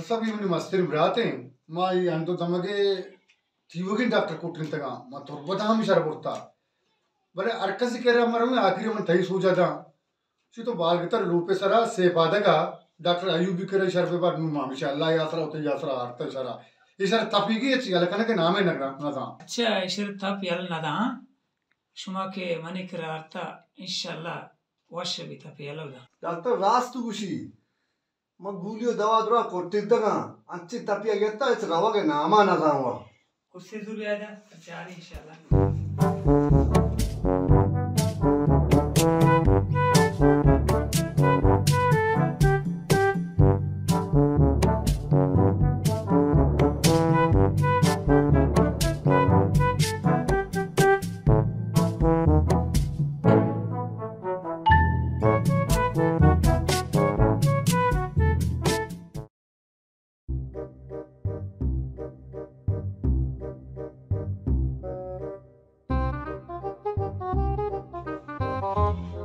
سب یہ منی مستر برات ہیں، ما یہ انڈو دمگے تیوگیں ڈاکٹر کٹنتگاں، ما تربت ہم شر برتا۔ بلے ہر کسی کرا مروں آخری من تئی سوجا داں۔ چی تو بالگتر لوپے سرا سے پادگا ڈاکٹر ایوبی کرے شر بہ بر نو ما ہمیشہ اللہ یا سرا ہوتے یا سرا ہر تل شرا۔ یہ شر تپیگی اچھی الکنے کے نامے نگرا نہ داں۔ اچھا، ایشر تپ یل نہ داں۔ شما کہ منی کرا آرتا، انشاءاللہ وش بیتا پہ یلو داں۔ ڈاکٹر راست گوشی، من گولی و دوا درا کٹتگاں، انچی تپی گتا، اچ روگ ناما نہ زانوا۔ کسی زور بیادا، چاری انشاءاللہ۔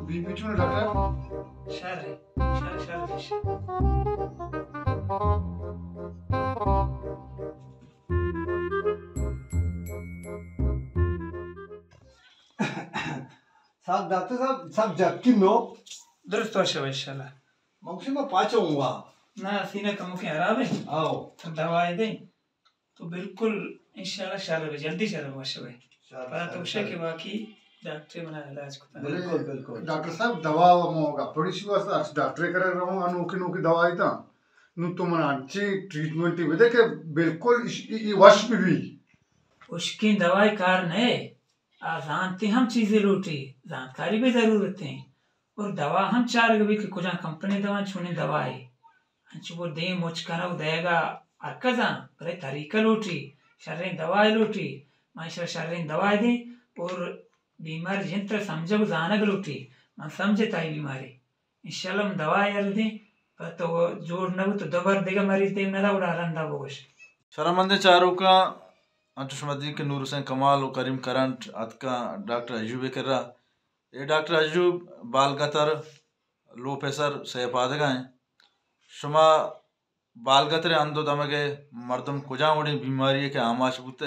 بی پی چون ڈاکٹر؟ شر، شر، شر، شر۔ صاحب، ڈاکٹر صاحب، سک جتکی نو۔ درست وش بئے، انشاءاللہ۔ من گوشی ما پاچ ہوں وا۔ نہ، سینہ کمکے خراب ہے۔ آؤ۔ تو دوائی دیں۔ تو بالکل انشاءاللہ شر بئے، جلدی شر بئے، وش بئے۔ شر، پدا شر، تو گوشے شر۔ کہ واقعی ڈاکٹر منا علاج کتا۔ بلے بالکل، بالکل۔ ڈاکٹر صاحب، دوا و موگا پڑی شی واسطہ اچ ڈاکٹر کرے رہوں، انوکی نوکی دوائی تا۔ نو تو منا انچی ٹریٹمنٹ بدے کہ بالکل اش-، ای، ای وش بی بی۔ اشکیں دوائی کار نئے۔ آ زانتی ہم چیزے لوٹی، زانتکاری بی ضرورت ہیں۔ اور دوا ہم چارگ بی کہ کجا کمپنی دوا، چونیں دوائی۔ انچو وہ دیم مچ کنگ دئیگا ہر کزاں، بلے طریقہ لوٹی، شریں دوائی لوٹی۔ من شر شریں دوائی دیں اور بیمار جنتر سمجھگ و زانگ لوٹی۔ من سمجھتا ای بیماری۔ انشاءاللہ من دوا یل دیں، پہ تو جوڑ نہ بوت، تو دوبر دگہ مریض دیم نہ دا، گڑا رندا بگوش۔ شرمندیں چاروکاں، انچو شما دی کہ نور حسین کمال و کریم کرنٹ اتکاں ڈاکٹر ایوب کرا۔ اے ڈاکٹر ایوب بالگتر لو پیسر سیہ پادگا ہیں۔ شما بالگتر ء ہند و دمگ ء مردم کجام وڑیں بیماری ء کہ آماچ بوتہ،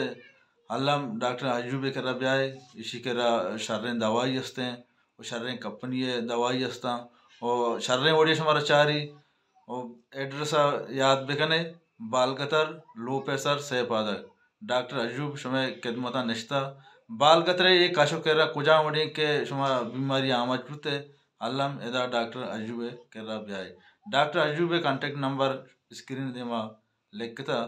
الم ڈاکٹر ایوب ء کرا بیائے، ایشی کرا شریں دوائی استیں و شریں کمپنی ء دوائی استاں و شریں وڑے شمارا چاری و ایڈریس ء یاد بکنے، بالگتر لو پیسر سیہ پادگ، ڈاکٹر ایوب شمئے خدمتاں نشتہ۔ بالگتر ء اے کش و کرا کجام وڑیں کہ شما بیماری آماچ بوتہ، الم ادا ڈاکٹر ایوب ء کرا بیائے۔ ڈاکٹر ایوب ء کانٹیکٹ نمبر اسکرین ء دیما لکھتہ۔